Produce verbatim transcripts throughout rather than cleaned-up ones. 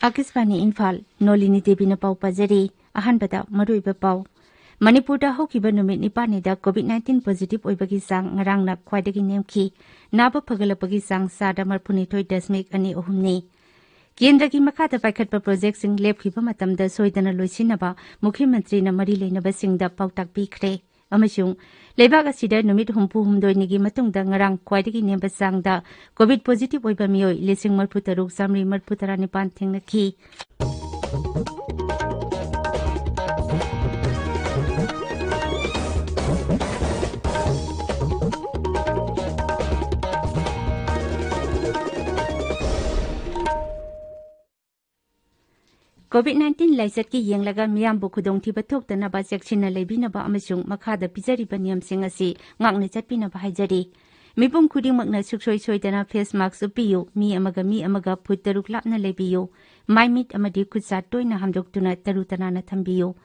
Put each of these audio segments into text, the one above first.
ꯑꯥꯀꯥꯁꯕꯥꯅꯤ ꯏꯝꯐꯥꯜ, ꯅꯣꯂꯤꯅꯤ ꯗꯦꯕꯤꯅ ꯄꯥꯎ ꯄꯥꯖꯔꯤ꯫ ꯑꯍꯥꯟꯕꯗ ꯃꯔꯨꯑꯣꯏꯕ ꯄꯥꯎ꯫ ꯃꯅꯤꯄꯨꯔꯗ ꯍꯧꯈꯤꯕ ꯅꯨꯃꯤꯠ ꯅꯤꯄꯥꯟꯅꯤꯗ COVID nineteen positive ꯑꯣꯏꯕꯒꯤ ꯆꯥꯡ ꯉꯔꯥꯡꯅ ꯈ꯭ꯋꯥꯏꯗꯒꯤ ꯅꯦꯝꯈꯤ꯫ ꯅꯥꯕ ꯐꯒꯠꯂꯛꯄꯒꯤ ꯆꯥꯡ ꯆꯥꯗ ꯃꯔꯤꯐꯨꯅꯤꯊꯣꯏ ꯗꯁꯃꯤꯛ ꯑꯅꯤ ꯑꯍꯨꯝꯅꯤ꯫ ꯀꯦꯟꯗ꯭ꯔꯒꯤ ꯃꯈꯥꯗ ꯄꯥꯏꯈꯠꯄ ꯄ꯭ꯔꯣꯖꯦꯛꯁꯤꯡ ꯂꯦꯞꯈꯤꯕ ꯃꯇꯝꯗ ꯁꯣꯏꯗꯅ ꯂꯣꯏꯁꯤꯟꯅꯕ ꯃꯨꯈ꯭ꯌ ꯃꯟꯇ꯭ꯔꯤꯅ ꯃꯔꯤ ꯂꯩꯅꯕꯁꯤꯡꯗ ꯄꯥꯎꯇꯥꯛ ꯄꯤꯈ꯭ꯔꯦ꯫ ꯑꯃꯁꯨꯡ ꯂꯩꯕꯥꯛ ꯑꯁꯤꯗ ꯅꯨꯃꯤꯠ ꯍꯨꯝꯐꯨ ꯍꯨꯝꯗꯣꯏꯅꯤꯒꯤ ꯃꯇꯨꯡꯗ ꯉꯔꯥꯡ ꯈ꯭ꯋꯥꯏꯗꯒꯤ ꯅꯦꯝꯕ ꯆꯥꯡꯗ COVID positive ꯑꯣꯏꯕ ꯃꯤꯑꯣꯏ ꯂꯤꯁꯤꯡ ꯃꯔꯤꯐꯨ ꯇꯔꯨꯛ ꯆꯥꯃꯔꯤ ꯃꯔꯤꯐꯨ ꯇꯔꯥꯅꯤꯄꯥꯟ ꯊꯦꯡꯅꯈꯤ꯫ COVID nineteen ꯂꯥꯏꯆꯠꯀꯤ ꯌꯦꯡꯂꯒ ꯃꯤꯌꯥꯝꯕꯨ ꯈꯨꯗꯣꯡꯊꯤꯕ ꯊꯣꯛꯇꯅꯕ ꯆꯦꯛꯁꯤꯟꯅ ꯂꯩꯕꯤꯅꯕ ꯑꯃꯁꯨꯡ ꯃꯈꯥꯗ ꯄꯤꯖꯔꯤꯕ ꯅꯤꯌꯝꯁꯤꯡ ꯑꯁꯤ ꯉꯥꯛꯅ ꯆꯠꯄꯤꯅꯕ ꯍꯥꯏꯖꯔꯤ꯫ ꯃꯤꯄꯨꯝ ꯈꯨꯗꯤꯡꯃꯛꯅ ꯁꯨꯡꯁꯣꯏ ꯁꯣꯏꯗꯅ face mask ꯎꯞꯄꯤꯌꯨ, ꯃꯤ ꯑꯃꯒ ꯃꯤ ꯑꯃꯒ ꯐꯨꯠ ꯇꯔꯨꯛ ꯂꯥꯞꯅ ꯂꯩꯕꯤꯌꯨ, ꯃꯥꯏ ꯃꯤꯠ ꯑꯃꯗꯤ ꯈꯨꯠꯁꯥ ꯇꯣꯏꯅ ꯍꯥꯝꯗꯣꯛꯇꯨꯅ ꯇꯔꯨ ꯇꯅꯥꯟꯅ ꯊꯝꯕꯤꯌꯨ꯫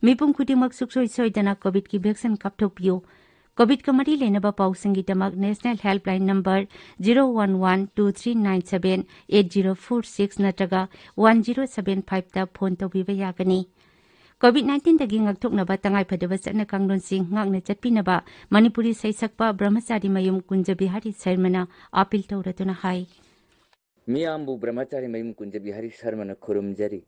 ꯃꯤꯄꯨꯝ ꯈꯨꯗꯤꯡꯃꯛ ꯁꯨꯡꯁꯣꯏ ꯁꯣꯏꯗꯅ COVID ꯀꯤ vaccine ꯀꯥꯞꯊꯣꯛꯄꯤꯌꯨ꯫ COVID ꯀ ꯃꯔꯤ ꯂꯩꯅꯕ ꯄꯥꯎꯁꯤꯡꯒꯤꯗꯃꯛ National Helpline number zero one one two three nine seven eight zero four six ꯅꯠꯇ꯭ꯔꯒ one zero seven five ꯇ phone ꯇꯧꯕꯤꯕ ꯌꯥꯒꯅꯤ꯫ COVID nineteen ꯗꯒꯤ ꯉꯥꯛꯊꯣꯛꯅꯕ ꯇꯉꯥꯏꯐꯗꯕ ꯆꯠꯅ ꯀꯥꯡꯂꯣꯟꯁꯤꯡ ꯉꯥꯛꯅ ꯆꯠꯄꯤꯅꯕ ꯃꯅꯤꯄꯨꯔꯤ ꯁꯩꯁꯛꯄ ꯕ꯭ꯔꯍꯃꯆꯥꯔꯤ ꯃꯌꯨꯝ ꯀꯨꯟꯖ ꯕꯤꯍꯥꯔꯤ ꯁꯔꯃꯅ appeal ꯇꯧꯔꯗꯨꯅ ꯍꯥꯏ꯫ ꯃꯤꯌꯥꯝꯕꯨ ꯕ꯭ꯔꯍꯃꯆꯥꯔꯤ ꯃꯌꯨꯝ ꯀꯨꯟꯖ ꯕꯤꯍꯥꯔꯤ ꯁꯔꯃꯅ ꯈꯨꯔꯨꯝꯖꯔꯤ꯫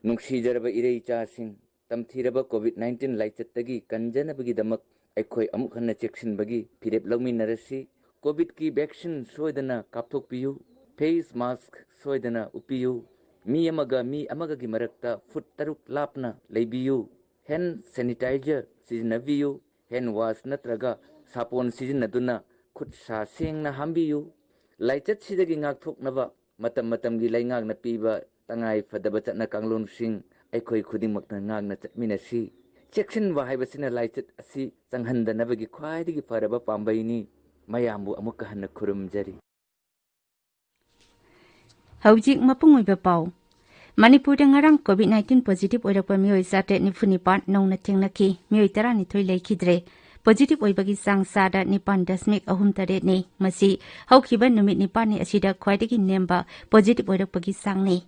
ꯅꯨꯡꯁꯤꯖꯔꯕ ꯏꯔꯩ ꯏꯆꯥꯁꯤꯡ, ꯇꯝꯊꯤꯔꯕ COVID nineteen ꯂꯥꯏꯆꯠꯇꯒꯤ ꯀꯟꯖꯅꯕꯒꯤꯗꯃꯛ ꯑꯩꯈꯣꯏ ꯑꯃꯨꯛ ꯍꯟꯅ ꯆꯦꯛꯁꯤꯟꯕꯒꯤ ꯐꯤꯔꯦꯞ ꯂꯧꯃꯤꯟꯅꯔꯁꯤ꯫ COVID ꯀꯤ vaccine ꯁꯣꯏꯗꯅ ꯀꯥꯞꯊꯣꯛꯄꯤꯌꯨ꯫ Face mask ꯁꯣꯏꯗꯅ ꯎꯞꯄꯤꯌꯨ꯫ ꯃꯤ ꯑꯃꯒ ꯃꯤ ꯑꯃꯒꯒꯤ ꯃꯔꯛꯇ ꯐꯨꯠ ꯇꯔꯨꯛ ꯂꯥꯞꯅ ꯂꯩꯕꯤꯌꯨ꯫ Hand sanitizer ꯁꯤꯖꯤꯟꯅꯕꯤꯌꯨ꯫ Hand wash ꯅꯠꯇ꯭ꯔꯒ ꯁꯥꯄꯣꯟ ꯁꯤꯖꯤꯟꯅꯗꯨꯅ ꯈꯨꯠ ꯁꯥ ꯁꯦꯡꯅ ꯍꯥꯝꯕꯤꯌꯨ꯫ ꯂꯥꯏꯆꯠꯁꯤꯗꯒꯤ ꯉꯥꯛꯊꯣꯛꯅꯕ ꯃꯇꯝ ꯃꯇꯝꯒꯤ ꯂꯩꯉꯥꯛꯅ ꯄꯤꯕ ꯇꯉꯥꯏ ꯐꯗꯕ ꯆꯠꯅ ꯀꯥꯡꯂꯣꯟꯁꯤꯡ ꯑꯩꯈꯣꯏ ꯈꯨꯗꯤꯡꯃꯛꯅ ꯉꯥꯛꯅ ꯆꯠꯃꯤꯟꯅꯁꯤ꯫ ꯆꯦꯛꯁꯤꯟꯕ ꯍꯥꯏꯕꯁꯤꯅ ꯂꯥꯏꯆꯠ ꯑꯁꯤ ꯆꯪꯍꯟꯗꯅꯕꯒꯤ ꯈ꯭ꯋꯥꯏꯗꯒꯤ ꯐꯔꯕ ꯄꯥꯝꯕꯩꯅꯤ꯫ ꯃꯌꯥꯝꯕꯨ ꯑꯃꯨꯛꯀ ꯍꯟꯅ ꯈꯨꯔꯨꯝꯖꯔꯤ꯫ ꯍꯧꯖꯤꯛ ꯃꯄꯨꯡ ꯑꯣꯏꯕ ꯄꯥꯎ꯫ ꯃꯅꯤꯄꯨꯔꯗ ꯉꯔꯥꯡ COVID nineteen positive ꯑꯣꯏꯔꯛꯄ ꯃꯤꯑꯣꯏ ꯆꯥꯇ꯭ꯔꯦꯠ ꯅꯤꯐꯨ ꯅꯤꯄꯥꯟ ꯅꯧꯅ ꯊꯦꯡꯅꯈꯤ꯫ ꯃꯤꯑꯣꯏ ꯇꯔꯥꯅꯤꯊꯣꯏ ꯂꯩꯈꯤꯗ꯭ꯔꯦ꯫ Positive ꯑꯣꯏꯕꯒꯤ ꯆꯥꯡ ꯆꯥꯗ ꯅꯤꯄꯥꯟ ꯗꯁꯃꯤꯛ ꯑꯍꯨꯝ ꯇꯔꯦꯠꯅꯤ꯫ ꯃꯁꯤ ꯍꯧꯈꯤꯕ ꯅꯨꯃꯤꯠ ꯅꯤꯄꯥꯟꯅꯤ ꯑꯁꯤꯗ ꯈ꯭ꯋꯥꯏꯗꯒꯤ ꯅꯦꯝꯕ positive ꯑꯣꯏꯔꯛꯄꯒꯤ ꯆꯥꯡꯅꯤ꯫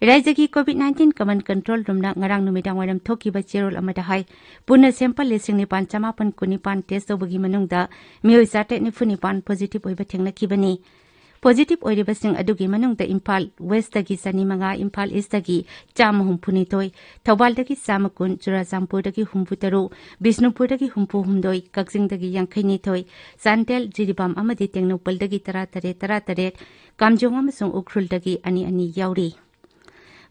ꯔꯥꯖ꯭ꯌꯒꯤ COVID nineteen Command Control Roomꯅ ꯉꯔꯥꯡ ꯅꯨꯃꯤꯗꯥꯡ ꯋꯥꯏꯔꯝ ꯊꯣꯛꯈꯤꯕ ꯆꯦꯔꯣꯜ ꯑꯃꯗ ꯍꯥꯏ, ꯄꯨꯟꯅ sample ꯂꯤꯁꯤꯡ ꯅꯤꯄꯥꯟ ꯆꯃꯥꯄꯟ ꯀꯨꯟꯅꯤꯄꯥꯟ test ꯇꯧꯕꯒꯤ ꯃꯅꯨꯡꯗ ꯃꯤꯑꯣꯏ ꯆꯥꯇ꯭ꯔꯦꯠ ꯅꯤꯐꯨ ꯅꯤꯄꯥꯟ positive ꯑꯣꯏꯕ ꯊꯦꯡꯅꯈꯤꯕꯅꯤ꯫ Positive ꯑꯣꯏꯔꯤꯕꯁꯤꯡ ꯑꯗꯨꯒꯤ ꯃꯅꯨꯡꯗ ꯏꯝꯐꯥꯜ Westꯇꯒꯤ ꯆꯅꯤ ꯃꯉꯥ, ꯏꯝꯐꯥꯜ Eastꯇꯒꯤ ꯆꯥꯝꯃ ꯍꯨꯝꯐꯨ ꯅꯤꯊꯣꯏ, ꯊꯧꯕꯥꯜꯗꯒꯤ ꯆꯥꯝꯃ ꯀꯨꯟ, ꯆꯨꯔꯥꯆꯥꯟꯄꯨꯔꯗꯒꯤ ꯍꯨꯝꯐꯨ ꯇꯔꯨꯛ, ꯕꯤꯁꯅꯨꯄꯨꯔꯗꯒꯤ ꯍꯨꯝꯐꯨ ꯍꯨꯝꯗꯣꯏ, ꯀꯛꯆꯤꯡꯗꯒꯤ ꯌꯥꯡꯈꯩ ꯅꯤꯊꯣꯏ, ꯆꯥꯟꯗꯦꯜ, ꯖꯤꯔꯤꯕꯥꯝ ꯑꯃꯗꯤ ꯇꯦꯡꯅꯧꯄꯜꯗꯒꯤ ꯇꯔꯥ ꯇꯔꯦꯠ, ꯇꯔꯥ ꯇꯔꯦꯠ, ꯀꯥꯝꯖꯣꯡ ꯑꯃꯁꯨꯡ ꯎꯈ꯭ꯔꯨꯜꯗꯒꯤ ꯑꯅꯤ ꯑꯅꯤ ꯌꯥꯎꯔꯤ꯫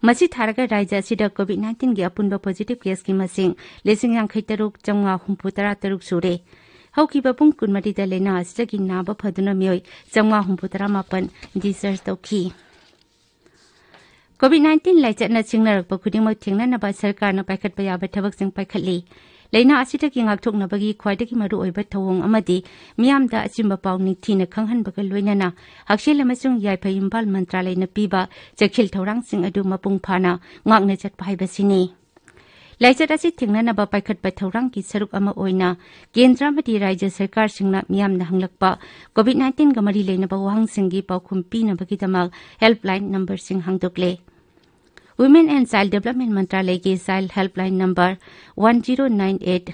ꯃꯁꯤ ꯊꯥꯔꯒ ꯔꯥꯖ꯭ꯌ ꯑꯁꯤꯗ COVID nineteenꯒꯤ ꯑꯄꯨꯟꯕ positive caseꯀꯤ ꯃꯁꯤꯡ ꯂꯤꯁꯤꯡ ꯌꯥꯡꯈꯩ ꯇꯔꯨꯛ ꯆꯥꯝꯃꯉꯥ ꯍꯨꯝꯐꯨ ꯇꯔꯥ ꯇꯔꯨꯛ ꯁꯨꯔꯦ꯫ ꯍꯧꯈꯤꯕ ꯄꯨꯡ ꯀꯨꯟꯃꯔꯤꯗ ꯂꯥꯏꯅꯥ ꯑꯁꯤꯗꯒꯤ ꯅꯥꯕ ꯐꯗꯨꯅ ꯃꯤꯑꯣꯏ ꯆꯥꯝꯃꯉꯥ ꯍꯨꯝꯐꯨ ꯇꯔꯥ ꯃꯥꯄꯟ discharge ꯇꯧꯈꯤ꯫ COVID nineteen ꯂꯥꯏꯆꯠꯅ ꯁꯤꯡꯅꯔꯛꯄ ꯈꯨꯗꯤꯡꯃꯛ ꯊꯦꯡꯅꯅꯕ ꯁꯔꯀꯥꯔꯅ ꯄꯥꯏꯈꯠꯄ ꯌꯥꯕ ꯊꯕꯛꯁꯤꯡ ꯄꯥꯏꯈꯠꯂꯤ꯫ ꯂꯥꯏꯅꯥ ꯑꯁꯤꯗꯒꯤ ꯉꯥꯛꯊꯣꯛꯅꯕꯒꯤ ꯈ꯭ꯋꯥꯏꯗꯒꯤ ꯃꯔꯨꯑꯣꯏꯕ ꯊꯧꯑꯣꯡ ꯑꯃꯗꯤ ꯃꯤꯌꯥꯝꯗ ꯑꯆꯨꯝꯕ ꯄꯥꯎ ꯅꯤꯡꯊꯤꯅ ꯈꯪꯍꯟꯕꯒ ꯂꯣꯏꯅꯅ ꯍꯛꯁꯦꯜ ꯑꯃꯁꯨꯡ ꯌꯥꯏꯐ ꯏꯝꯐꯥꯜ ꯃꯟꯇ꯭ꯔꯥꯂꯌꯅ ꯄꯤꯕ ꯆꯦꯛꯁꯤꯜ ꯊꯧꯔꯥꯡꯁꯤꯡ ꯑꯗꯨ ꯃꯄꯨꯡ ꯐꯥꯅ ꯉꯥꯛꯅ ꯆꯠꯄ ꯍꯥꯏꯕꯁꯤꯅꯤ꯫ ꯂꯥꯏꯆꯠ ꯑꯁꯤ ꯊꯦꯡꯅꯅꯕ ꯄꯥꯏꯈꯠꯄ ꯊꯧꯔꯥꯡꯒꯤ ꯁꯔꯨꯛ ꯑꯃ ꯑꯣꯏꯅ ꯀꯦꯟꯗ꯭ꯔ ꯑꯃꯗꯤ ꯔꯥꯖ꯭ꯌ ꯁꯔꯀꯥꯔꯁꯤꯡꯅ ꯃꯤꯌꯥꯝꯅ ꯍꯪꯂꯛꯄ COVID nineteenꯒ ꯃꯔꯤ ꯂꯩꯅꯕ ꯋꯥꯍꯪꯁꯤꯡꯒꯤ ꯄꯥꯎꯈꯨꯝ ꯄꯤꯅꯕꯒꯤꯗꯃꯛ helpline numberꯁꯤꯡ ꯍꯥꯡꯗꯣꯛꯂꯦ꯫ Women and Child Development ꯃꯟꯇ꯭ꯔꯥꯂꯌꯒꯤ child helpline number one zero nine eight,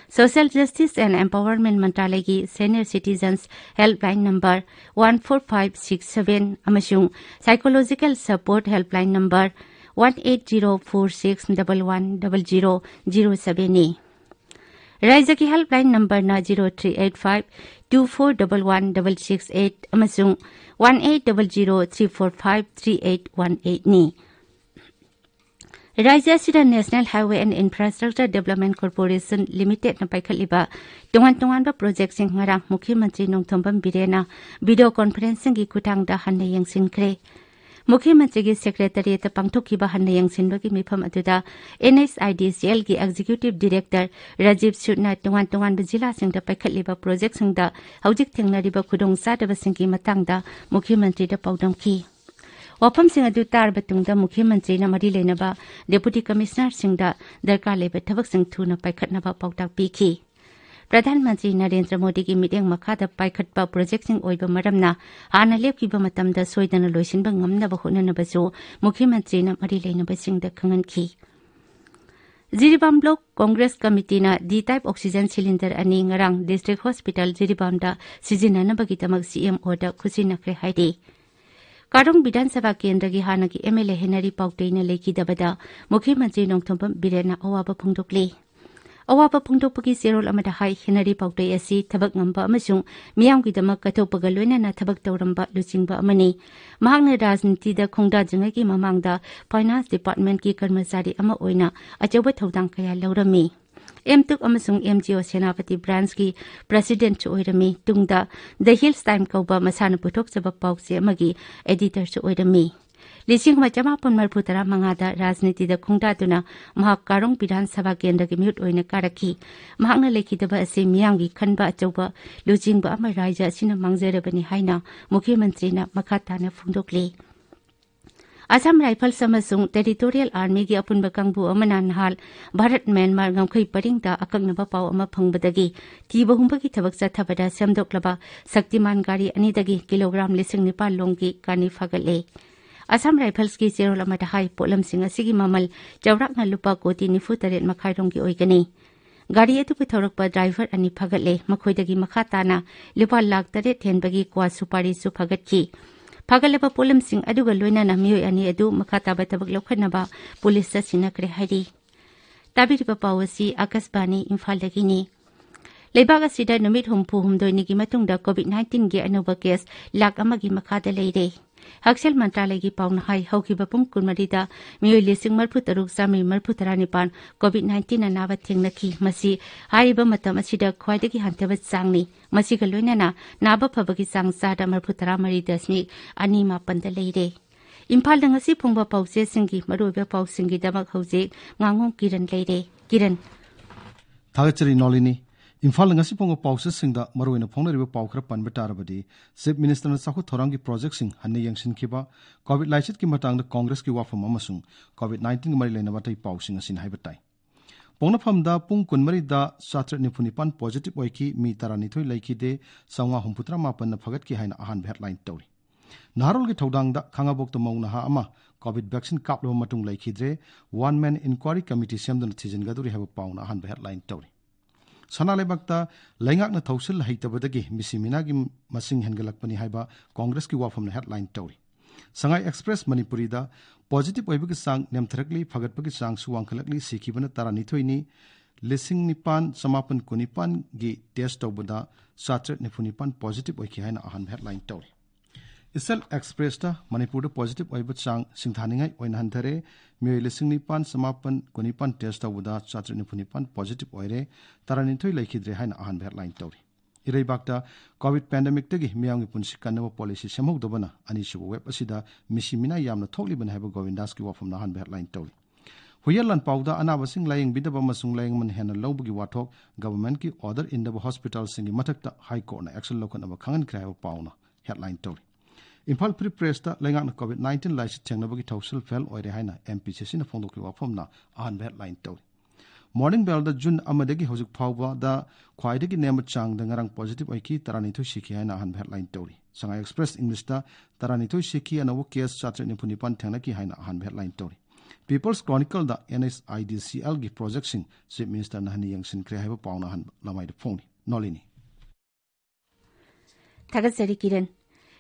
Social Justice and Empowerment ꯃꯟꯇ꯭ꯔꯥꯂꯌꯒꯤ Senior Citizens Helpline Number one four five six seven ꯑꯃꯁꯨꯡ Psychological Support Helpline Number one eight zero four six double one double zero zero sevenꯅꯤ꯫ ꯔꯥꯖ꯭ꯌꯒꯤ helpline numberꯅ zero three eight five two four double one double six eight ꯑꯃꯁꯨꯡ one eight double zero three four five three eight one eightꯅꯤ꯫ ꯔꯥꯖ꯭ꯌ ꯑꯁꯤꯗ National Highway and Infrastructure Development Corporation Limitedꯅ ꯄꯥꯏꯈꯠꯂꯤꯕ ꯇꯣꯉꯥꯟ ꯇꯣꯉꯥꯟꯕ projectꯁꯤꯡ ꯉꯔꯥꯡ ꯃꯨꯈ꯭ꯌ ꯃꯟꯇ꯭ꯔꯤ Nongthombam ꯕꯤꯔꯦꯟꯅ video conferencingꯒꯤ ꯈꯨꯠꯊꯥꯡꯗ ꯍꯟꯅ ꯌꯦꯡꯁꯤꯟꯈ꯭ꯔꯦ꯫ ꯃꯨꯈ꯭ꯌ ꯃꯟꯇ꯭ꯔꯤꯒꯤ secretariatꯇ ꯄꯥꯡꯊꯣꯛꯈꯤꯕ ꯍꯟꯅ ꯌꯦꯡꯁꯤꯟꯕꯒꯤ ꯃꯤꯐꯝ ꯑꯗꯨꯗ NHIDCLꯒꯤ Executive Director ꯔꯥꯖꯤꯕ ꯁꯨꯗꯅ ꯇꯣꯉꯥꯟ ꯇꯣꯉꯥꯟꯕ ꯖꯤꯂꯥꯁꯤꯡꯗ ꯄꯥꯏꯈꯠꯂꯤꯕ projectꯁꯤꯡꯗ ꯍꯧꯖꯤꯛ ꯊꯦꯡꯅꯔꯤꯕ ꯈꯨꯗꯣꯡꯆꯥꯗꯕꯁꯤꯡꯒꯤ ꯃꯇꯥꯡꯗ ꯃꯨꯈ꯭ꯌ ꯃꯟꯇ꯭ꯔꯤꯗ ꯄꯥꯎꯗꯝꯈꯤ꯫ ꯋꯥꯐꯝꯁꯤꯡ ꯑꯗꯨ ꯇꯥꯔꯕ ꯇꯨꯡꯗ ꯃꯨꯈ꯭ꯌ ꯃꯟꯇ꯭ꯔꯤꯅ ꯃꯔꯤ ꯂꯩꯅꯕ Deputy Commissionerꯁꯤꯡꯗ ꯗꯔꯀꯥꯔ ꯂꯩꯕ ꯊꯕꯛꯁꯤꯡ ꯊꯨꯅ ꯄꯥꯏꯈꯠꯅꯕ ꯄꯥꯎꯇꯥꯛ ꯄꯤꯈꯤ꯫ ꯄ꯭ꯔꯙꯥꯟ ꯃꯟꯇ꯭ꯔꯤ ꯅꯔꯦꯟꯗ꯭ꯔ ꯃꯣꯗꯤꯒꯤ ꯃꯤꯠꯌꯦꯡ ꯃꯈꯥꯗ ꯄꯥꯏꯈꯠꯄ ꯄ꯭ꯔꯣꯖꯦꯛꯁꯤꯡ ꯑꯣꯏꯕ ꯃꯔꯝꯅ ꯍꯥꯟꯅ ꯂꯦꯞꯈꯤꯕ ꯃꯇꯝꯗ ꯁꯣꯏꯗꯅ ꯂꯣꯏꯁꯤꯟꯕ ꯉꯝꯅꯕ ꯍꯣꯠꯅꯅꯕꯁꯨ ꯃꯨꯈ꯭ꯌ ꯃꯟꯇ꯭ꯔꯤꯅ ꯃꯔꯤ ꯂꯩꯅꯕꯁꯤꯡꯗ ꯈꯪꯍꯟꯈꯤ꯫ ꯖꯤꯔꯤꯕꯥꯝ ꯕ꯭ꯂꯣꯛ ꯀꯣꯡꯒ꯭ꯔꯦꯁ ꯀꯃꯤꯇꯤꯅ ꯗꯤ ꯇꯥꯏꯞ ꯑꯣꯛꯁꯤꯖꯟ ꯁꯤꯂꯤꯟꯗꯔ ꯑꯅꯤ ꯉꯔꯥꯡ ꯗꯤꯁꯇ꯭ꯔꯤꯛ ꯍꯣꯁꯄꯤꯇꯥꯜ ꯖꯤꯔꯤꯕꯥꯝꯗ ꯁꯤꯖꯤꯟꯅꯅꯕꯒꯤꯗꯃꯛ ꯁꯤꯑꯦꯝꯑꯣꯗ ꯈꯨꯠꯁꯤꯟꯅꯈ꯭ꯔꯦ ꯍꯥꯏꯔꯤ꯫ ꯀꯥꯔꯣꯡ ꯕꯤꯙꯥꯟ ꯁꯚꯥ ꯀꯦꯟꯗ꯭ꯔꯒꯤ ꯍꯥꯟꯅꯒꯤ ꯑꯦꯝ ꯑꯦꯜ ꯑꯦ ꯍꯦꯅꯔꯤ ꯄꯥꯎꯇꯩꯅ ꯂꯩꯈꯤꯗꯕꯗ ꯃꯨꯈ꯭ꯌ ꯃꯟꯇ꯭ꯔꯤ ꯅꯣꯡꯊꯣꯝꯕꯝ ꯕꯤꯔꯦꯟꯅ ꯑꯋꯥꯕ ꯐꯣꯡꯗꯣꯛꯂꯤ꯫ ꯑꯋꯥꯕ ꯐꯣꯡꯗꯣꯛꯄꯒꯤ ꯆꯦꯔꯣꯜ ꯑꯃꯗ ꯍꯥꯏ, ꯍꯦꯅꯔꯤ ꯄꯥꯎꯇꯩ ꯑꯁꯤ ꯊꯕꯛ ꯉꯝꯕ ꯑꯃꯁꯨꯡ ꯃꯤꯌꯥꯝꯒꯤꯗꯃꯛ ꯀꯠꯊꯣꯛꯄꯒ ꯂꯣꯏꯅꯅ ꯊꯕꯛ ꯇꯧꯔꯝꯕ ꯂꯨꯆꯤꯡꯕ ꯑꯃꯅꯤ꯫ ꯃꯍꯥꯛꯅ ꯔꯥꯖꯅꯤꯇꯤꯗ ꯈꯣꯡꯗꯥꯗ꯭ꯔꯤꯉꯩꯒꯤ ꯃꯃꯥꯡꯗ ꯐꯥꯏꯅꯥꯟꯁ ꯗꯤꯄꯥꯔꯠꯃꯦꯟꯠꯀꯤ ꯀꯔꯃꯆꯥꯔꯤ ꯑꯃ ꯑꯣꯏꯅ ꯑꯆꯧꯕ ꯊꯧꯗꯥꯡ ꯀꯌꯥ ꯂꯧꯔꯝꯃꯤ꯫ ꯑꯦꯝ ꯇꯨꯛ ꯑꯃꯁꯨꯡ ꯑꯦꯝ ꯖꯤ ꯑꯣ ꯁꯦꯅꯥꯄꯇꯤ ꯕ꯭ꯔꯥꯟꯁꯀꯤ ꯄ꯭ꯔꯦꯁꯤꯗꯦꯟꯠꯁꯨ ꯑꯣꯏꯔꯝꯃꯤ꯫ ꯇꯨꯡꯗ ꯗ ꯍꯤꯜꯁ ꯇꯥꯏꯝ ꯀꯧꯕ ꯃꯁꯥꯅ ꯄꯨꯊꯣꯛꯆꯕ ꯄꯥꯎꯆꯦ ꯑꯃꯒꯤ ꯑꯦꯗꯤꯇꯔꯁꯨ ꯑꯣꯏꯔꯝꯃꯤ꯫ ꯂꯤꯁꯤꯡ ꯑꯃ ꯆꯃꯥꯄꯟ ꯃꯔꯤꯐꯨ ꯇꯔꯥ ꯃꯉꯥꯗ ꯔꯥꯖꯅꯤꯇꯤꯗ ꯈꯣꯡꯗꯥꯗꯨꯅ ꯃꯍꯥꯛ ꯀꯥꯔꯣꯡ ꯕꯤꯙꯥꯟ ꯁꯚꯥ ꯀꯦꯟꯗ꯭ꯔꯒꯤ ꯃꯤꯍꯨꯠ ꯑꯣꯏꯅ ꯀꯥꯔꯛꯈꯤ꯫ ꯃꯍꯥꯛꯅ ꯂꯩꯈꯤꯗꯕ ꯑꯁꯤ ꯃꯤꯌꯥꯝꯒꯤ ꯈꯟꯕ ꯑꯆꯧꯕ ꯂꯨꯆꯤꯡꯕ ꯑꯃ ꯔꯥꯏꯖ꯭ꯌ ꯑꯁꯤꯅ ꯃꯥꯡꯖꯔꯕꯅꯤ ꯍꯥꯏꯅ ꯃꯨꯈ꯭ꯌ ꯃꯟꯇ꯭ꯔꯤꯅ ꯃꯈꯥ ꯇꯥꯅ ꯐꯣꯡꯗꯣꯛꯂꯤ꯫ ꯑꯁꯥꯝ ꯔꯥꯏꯐꯜꯁ ꯑꯃꯁꯨꯡ ꯇꯦꯔꯤꯇꯣꯔꯤꯌꯦꯜ ꯑꯥꯔꯃꯤꯒꯤ ꯑꯄꯨꯟꯕ ꯀꯥꯡꯕꯨ ꯑꯃꯅ ꯅꯍꯥꯜ ꯚꯥꯔꯠ ꯃ꯭ꯌꯥꯟꯃꯥꯔ ꯉꯝꯈꯩ ꯄꯔꯤꯡꯗ ꯑꯀꯛꯅꯕ ꯄꯥꯎ ꯑꯃ ꯐꯪꯕꯗꯒꯤ ꯊꯤꯕ ꯍꯨꯝꯕꯒꯤ ꯊꯕꯛ ꯆꯠꯊꯕꯗ ꯁꯦꯝꯗꯣꯛꯂꯕ ꯁꯛꯇꯤꯃꯥꯟ ꯒꯥꯔꯤ ꯑꯅꯤꯗꯒꯤ ꯀꯤꯂꯣꯒ꯭ꯔꯥꯝ ꯂꯤꯁꯤꯡ ꯅꯤꯄꯥꯟ ꯂꯣꯝꯒꯤ ꯀꯥꯅꯤ ꯐꯥꯒꯠꯂꯦ꯫ ꯑꯁꯥꯝ ꯔꯥꯏꯐꯜꯁꯀꯤ ꯆꯦꯔꯣꯜ ꯑꯃꯗ ꯍꯥꯏ, ꯄꯣꯠꯂꯝꯁꯤꯡ ꯑꯁꯤꯒꯤ ꯃꯃꯜ ꯆꯥꯎꯔꯥꯛꯅ ꯂꯨꯄꯥ ꯀꯣꯇꯤ ꯅꯤꯐꯨ ꯇꯔꯦꯠ ꯃꯈꯥꯏ ꯔꯣꯝꯒꯤ ꯑꯣꯏꯒꯅꯤ꯫ ꯒꯥꯔꯤ ꯑꯗꯨꯕꯨ ꯊꯧꯔꯛꯄ ꯗ꯭ꯔꯥꯏꯚꯔ ꯑꯅꯤ ꯐꯥꯒꯠꯂꯦ꯫ ꯃꯈꯣꯏꯗꯒꯤ ꯃꯈꯥ ꯇꯥꯅ ꯂꯨꯄꯥ ꯂꯥꯈ ꯇꯔꯦꯠ ꯍꯦꯟꯕꯒꯤ ꯀ꯭ꯋꯥ ꯁꯨꯄꯥꯔꯤꯁꯨ ꯐꯥꯒꯠꯈꯤ꯫ ꯐꯥꯒꯠꯂꯕ ꯄꯣꯠꯂꯝꯁꯤꯡ ꯑꯗꯨꯒ ꯂꯣꯏꯅꯅ ꯃꯤꯑꯣꯏ ꯑꯅꯤ ꯑꯗꯨ ꯃꯈꯥ ꯇꯥꯕ ꯊꯕꯛ ꯂꯧꯈꯠꯅꯕ ꯄꯨꯂꯤꯁꯇ ꯁꯤꯟꯅꯈ꯭ꯔꯦ ꯍꯥꯏꯔꯤ꯫ ꯇꯥꯕꯤꯔꯤꯕ ꯄꯥꯎ ꯑꯁꯤ ꯑꯥꯀꯥꯁꯕꯥꯅꯤ ꯏꯝꯐꯥꯜꯗꯒꯤꯅꯤ꯫ ꯂꯩꯕꯥꯛ ꯑꯁꯤꯗ ꯅꯨꯃꯤꯠ ꯍꯨꯝꯐꯨ ꯍꯨꯝꯗꯣꯏꯅꯤꯒꯤ ꯃꯇꯨꯡꯗ ꯀꯣꯚꯤꯗ ꯅꯥꯏꯟꯇꯤꯟꯒꯤ ꯑꯅꯧꯕ ꯀꯦꯁ ꯂꯥꯈ ꯑꯃꯒꯤ ꯃꯈꯥꯗ ꯂꯩꯔꯦ꯫ ꯍꯛꯁꯦꯜ ꯃꯟꯇ꯭ꯔꯥꯂꯌꯒꯤ ꯄꯥꯎꯅ ꯍꯥꯏ, ꯍꯧꯈꯤꯕ ꯄꯨꯡ ꯀꯨꯟꯃꯔꯤꯗ ꯃꯤꯑꯣꯏ ꯂꯤꯁꯤꯡ ꯃꯔꯤꯐꯨ ꯇꯔꯨꯛ ꯆꯥꯃꯔꯤ ꯃꯔꯤꯐꯨ ꯇꯔꯥ ꯅꯤꯄꯥꯟ ꯀꯣꯚꯤꯗ ꯅꯥꯏꯟꯇꯤꯟꯅ ꯅꯥꯕ ꯊꯦꯡꯅꯈꯤ꯫ ꯃꯁꯤ ꯍꯥꯏꯔꯤꯕ ꯃꯇꯝ ꯑꯁꯤꯗ ꯈ꯭ꯋꯥꯏꯗꯒꯤ ꯍꯟꯊꯕ ꯆꯥꯡꯅꯤ꯫ ꯃꯁꯤꯒ ꯂꯣꯏꯅꯅ ꯅꯥꯕ ꯐꯕꯒꯤ ꯆꯥꯡ ꯆꯥꯗ ꯃꯔꯤꯐꯨ ꯇꯔꯥ ꯃꯔꯤ ꯗꯁꯃꯤꯛ ꯑꯅꯤ ꯃꯥꯄꯟꯗ ꯂꯩꯔꯦ꯫ ꯏꯝꯐꯥꯜꯗ ꯉꯁꯤ ꯐꯣꯡꯕ ꯄꯥꯎꯆꯦꯁꯤꯡꯒꯤ ꯃꯔꯨꯑꯣꯏꯕ ꯄꯥꯎꯁꯤꯡꯒꯤꯗꯃꯛ ꯍꯧꯖꯤꯛ ꯉꯥꯉꯣꯝ ꯀꯤꯔꯟ ꯂꯩꯔꯦ꯫ ꯀꯤꯔꯟ꯫ ꯊꯥꯒꯠꯆꯔꯤ ꯅꯣꯂꯤꯅꯤ꯫ ꯏꯝꯐꯥꯜꯗ ꯉꯁꯤ ꯐꯣꯡꯕ ꯄꯥꯎꯆꯦꯁꯤꯡꯗ ꯃꯔꯨꯑꯣꯏꯅ ꯐꯣꯡꯅꯔꯤꯕ ꯄꯥꯎ ꯈꯔ ꯄꯟꯕ ꯇꯥꯔꯕꯗꯤ, ꯆꯤꯐ ꯃꯤꯅꯤꯁꯇꯔꯅ ꯆꯥꯎꯈꯠ ꯊꯧꯔꯥꯡꯒꯤ ꯄ꯭ꯔꯣꯖꯦꯛꯁꯤꯡ ꯍꯟꯅ ꯌꯦꯡꯁꯤꯟꯈꯤꯕ, ꯀꯣꯚꯤꯗ ꯂꯥꯏꯆꯠꯀꯤ ꯃꯇꯥꯡꯗ ꯀꯣꯡꯒ꯭ꯔꯦꯁꯀꯤ ꯋꯥꯐꯝ ꯑꯃꯁꯨꯡ ꯀꯣꯚꯤꯗ ꯅꯥꯏꯟꯇꯤꯟꯒ ꯃꯔꯤ ꯂꯩꯅꯕ ꯑꯇꯩ ꯄꯥꯎꯁꯤꯡ ꯑꯁꯤꯅꯤ ꯍꯥꯏꯕ ꯇꯥꯏ꯫ ꯄꯣꯛꯅꯐꯝꯗ ꯄꯨꯡ ꯀꯨꯟꯃꯔꯤꯗ ꯆꯥꯇ꯭ꯔꯦꯠ ꯅꯤꯐꯨ ꯅꯤꯄꯥꯟ positive ꯑꯣꯏꯈꯤ, ꯃꯤ ꯇꯔꯥꯅꯤꯊꯣꯏ ꯂꯩꯈꯤꯗꯦ, ꯆꯥꯝꯃꯉꯥ ꯍꯨꯝꯐꯨꯇꯔꯥ ꯃꯥꯄꯟꯅ ꯐꯒꯠꯈꯤ ꯍꯥꯏꯅ ꯑꯍꯥꯟꯕ headline ꯇꯧꯔꯤ꯫ ꯅꯍꯥꯔꯣꯜꯒꯤ ꯊꯧꯗꯥꯡꯗ ꯈꯥꯉꯕꯣꯛꯇ ꯃꯧ ꯅꯍꯥ ꯑꯃ COVID vaccine ꯀꯥꯞꯂꯕ ꯃꯇꯨꯡ ꯂꯩꯈꯤꯗ꯭ꯔꯦ, one man inquiry committee ꯁꯦꯝꯗꯨꯅ ꯊꯤꯖꯤꯟꯒꯗꯧꯔꯤ ꯍꯥꯏꯕ ꯄꯥꯎꯅ ꯑꯍꯥꯟꯕ headline ꯇꯧꯔꯤ꯫ ꯁꯅꯥ ꯂꯩꯕꯥꯛꯇ ꯂꯩꯉꯥꯛꯅ ꯊꯧꯁꯤꯜ ꯍꯩꯇꯕꯗꯒꯤ ꯃꯤꯁꯤ ꯃꯤꯅꯥꯒꯤ ꯃꯁꯤꯡ ꯍꯦꯟꯒꯠꯂꯛꯄꯅꯤ ꯍꯥꯏꯕ ꯀꯣꯡꯒ꯭ꯔꯦꯁꯀꯤ ꯋꯥꯐꯝꯅ headline ꯇꯧꯔꯤ꯫ ꯁꯉꯥꯏ ꯑꯦꯛꯁꯄ꯭ꯔꯦꯁ ꯃꯅꯤꯄꯨꯔꯤꯗ positive ꯑꯣꯏꯕꯒꯤ ꯆꯥꯡ ꯅꯦꯝꯊꯔꯛꯂꯤ, ꯐꯒꯠꯄꯒꯤ ꯆꯥꯡꯁꯨ ꯋꯥꯡꯈꯠꯂꯛꯂꯤ, ꯁꯤꯈꯤꯕꯅ ꯇꯔꯥꯅꯤꯊꯣꯏꯅꯤ, ꯂꯤꯁꯤꯡ ꯅꯤꯄꯥꯟ ꯆꯃꯥꯄꯟ ꯀꯨꯟꯅꯤꯄꯥꯟꯒꯤ test ꯇꯧꯕꯗ ꯆꯥꯇ꯭ꯔꯦꯠ ꯅꯤꯐꯨ ꯅꯤꯄꯥꯟ positive ꯑꯣꯏꯈꯤ ꯍꯥꯏꯅ ꯑꯍꯥꯟꯕ headline ꯇꯧꯔꯤ꯫ ꯏꯆꯜ ꯑꯦꯛꯁꯄ꯭ꯔꯦꯁꯇ ꯃꯅꯤꯄꯨꯔꯗ positive ꯑꯣꯏꯕ ꯆꯥꯡ ꯁꯤꯡꯊꯥꯅꯤꯡꯉꯥꯏ ꯑꯣꯏꯅ ꯍꯟꯊꯔꯦ, ꯃꯤꯑꯣꯏ ꯂꯤꯁꯤꯡ ꯅꯤꯄꯥꯟ ꯆꯃꯥꯄꯟ ꯀꯨꯟꯅꯤꯄꯥꯟ test ꯇꯧꯕꯗ ꯆꯥꯇ꯭ꯔꯦꯠ ꯅꯤꯐꯨ ꯅꯤꯄꯥꯟ positive ꯑꯣꯏꯔꯦ, ꯇꯔꯥꯅꯤꯊꯣꯏ ꯂꯩꯈꯤꯗ꯭ꯔꯦ ꯍꯥꯏꯅ ꯑꯍꯥꯟꯕ headline ꯇꯧꯔꯤ꯫ ꯏꯔꯩꯕꯥꯛꯇ COVID pandemicꯇꯒꯤ ꯃꯤꯌꯥꯝꯒꯤ ꯄꯨꯟꯁꯤ ꯀꯟꯅꯕ policy ꯁꯦꯝꯍꯧꯗꯕꯅ ꯑꯅꯤꯁꯨꯕ wave ꯑꯁꯤꯗ ꯃꯤꯁꯤ ꯃꯤꯅꯥ ꯌꯥꯝꯅ ꯊꯣꯛꯂꯤꯕꯅꯤ ꯍꯥꯏꯕ ꯒꯣꯕꯤꯟꯗꯥꯁꯀꯤ ꯋꯥꯐꯝꯅ ꯑꯍꯥꯟꯕ headline ꯇꯧꯔꯤ꯫ ꯍꯨꯏꯌꯦꯟ ꯂꯥꯟꯄꯥꯎꯗ ꯑꯅꯥꯕꯁꯤꯡ ꯂꯥꯌꯦꯡꯕꯤꯗꯕ ꯑꯃꯁꯨꯡ ꯂꯥꯌꯦꯡꯃꯟ ꯍꯦꯟꯅ ꯂꯧꯕꯒꯤ ꯋꯥꯊꯣꯛ, ꯒꯚꯔꯟꯃꯦꯟꯠꯀꯤ order ꯏꯟꯗꯕ ꯍꯣꯁꯄꯤꯇꯥꯜꯁꯤꯡꯒꯤ ꯃꯊꯛꯇ ꯍꯥꯏ ꯀꯣꯔꯠꯅ action ꯂꯧꯈꯠꯅꯕ ꯈꯪꯍꯟꯈ꯭ꯔꯦ ꯍꯥꯏꯕ ꯄꯥꯎꯅ headline ꯇꯧꯔꯤ꯫ ꯏꯝꯐꯥꯜ ꯐ꯭ꯔꯤ ꯄ꯭ꯔꯦꯁꯇ ꯂꯩꯉꯥꯛꯅ COVID nineteen ꯂꯥꯏꯆꯠ ꯊꯦꯡꯅꯕꯒꯤ ꯊꯧꯁꯤꯜ fail ꯑꯣꯏꯔꯦ ꯍꯥꯏꯅ MPCCꯅ ꯐꯣꯡꯗꯣꯛꯈꯤꯕ ꯋꯥꯐꯝꯅ ꯑꯍꯥꯟꯕ headline ꯇꯧꯔꯤ꯫ Morning Bellꯗ June ꯑꯃꯗꯒꯤ ꯍꯧꯖꯤꯛ ꯐꯥꯎꯕꯗ ꯈ꯭ꯋꯥꯏꯗꯒꯤ ꯅꯦꯝꯕ ꯆꯥꯡꯗ ꯉꯔꯥꯡ positive ꯑꯣꯏꯈꯤ, ꯇꯔꯥꯅꯤꯊꯣꯏ ꯁꯤꯈꯤ ꯍꯥꯏꯅ ꯑꯍꯥꯟꯕ headline ꯇꯧꯔꯤ꯫ ꯁꯉꯥꯏ ꯑꯦꯛꯁꯄ꯭ꯔꯦꯁ ꯏꯪꯂꯤꯁꯇ ꯇꯔꯥꯅꯤꯊꯣꯏ ꯁꯤꯈꯤ, ꯑꯅꯧꯕ case ꯆꯥꯇ꯭ꯔꯦꯠ ꯅꯤꯐꯨ ꯅꯤꯄꯥꯟ ꯊꯦꯡꯅꯈꯤ ꯍꯥꯏꯅ ꯑꯍꯥꯟꯕ headline ꯇꯧꯔꯤ꯫ People's Chronicleꯗ NHIDCLꯒꯤ projectꯁꯤꯡ Chief Ministerꯅ ꯍꯟꯅ ꯌꯦꯡꯁꯤꯟꯈ꯭ꯔꯦ ꯍꯥꯏꯕ ꯄꯥꯎꯅ ꯑꯍꯥꯟꯕ ꯂꯃꯥꯏꯗ ꯐꯣꯡꯂꯤ꯫ ꯅꯣꯂꯤꯅꯤ꯫ ꯊꯥꯒꯠꯆꯔꯤ ꯀꯤꯔꯟ꯫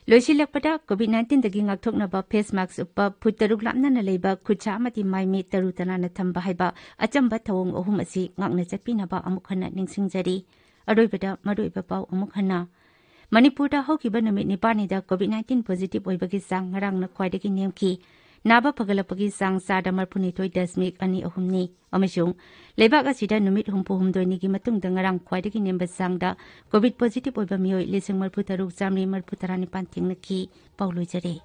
ꯂꯣꯏꯁꯤꯜꯂꯛꯄꯗ COVID nineteenꯗꯒꯤ ꯉꯥꯛꯊꯣꯛꯅꯕ face mask ꯎꯞꯄ, ꯐꯨꯠ ꯇꯔꯨꯛ ꯂꯥꯞꯅꯅ ꯂꯩꯕ ꯈꯨꯠꯁꯥ ꯑꯃꯗꯤ ꯃꯥꯏ ꯃꯤꯠ ꯇꯔꯨ ꯇꯅꯥꯟꯅ ꯊꯝꯕ ꯍꯥꯏꯕ ꯑꯆꯝꯕ ꯊꯧꯑꯣꯡ ꯑꯍꯨꯝ ꯑꯁꯤ ꯉꯥꯛꯅ ꯆꯠꯄꯤꯅꯕ ꯑꯃꯨꯛ ꯍꯟꯅ ꯅꯤꯡꯁꯤꯡꯖꯔꯤ꯫ ꯑꯔꯣꯏꯕꯗ ꯃꯔꯨꯑꯣꯏꯕ ꯄꯥꯎ ꯑꯃꯨꯛ ꯍꯟꯅ꯫ ꯃꯅꯤꯄꯨꯔꯗ ꯍꯧꯈꯤꯕ ꯅꯨꯃꯤꯠ ꯅꯤꯄꯥꯜꯅꯤꯗ COVID nineteen positive ꯑꯣꯏꯕꯒꯤ ꯆꯥꯡ ꯉꯔꯥꯡꯅ ꯈ꯭ꯋꯥꯏꯗꯒꯤ ꯅꯦꯝꯈꯤ꯫ ꯅꯥꯕ ꯐꯒꯠꯂꯛꯄꯒꯤ ꯆꯥꯡ ꯆꯥꯗ ꯃꯔꯤꯐꯨꯅꯤꯊꯣꯏ ꯗꯁꯃꯤꯛ ꯑꯅꯤ ꯑꯍꯨꯝꯅꯤ꯫ ꯑꯃꯁꯨꯡ ꯂꯩꯕꯥꯛ ꯑꯁꯤꯗ ꯅꯨꯃꯤꯠ ꯍꯨꯝꯐꯨ ꯍꯨꯝꯗꯣꯏꯅꯤꯒꯤ ꯃꯇꯨꯡꯗ ꯉꯔꯥꯡ ꯈ꯭ꯋꯥꯏꯗꯒꯤ ꯅꯦꯝꯕ ꯆꯥꯡꯗ COVID positive ꯑꯣꯏꯕ ꯃꯤꯑꯣꯏ ꯂꯤꯁꯤꯡ ꯃꯔꯤꯐꯨ ꯇꯔꯨꯛ ꯆꯥꯃꯔꯤ ꯃꯔꯤꯐꯨ ꯇꯔꯥ ꯅꯤꯄꯥꯟ ꯊꯦꯡꯅꯈꯤ꯫ ꯄꯥꯎ ꯂꯣꯏꯖꯔꯦ꯫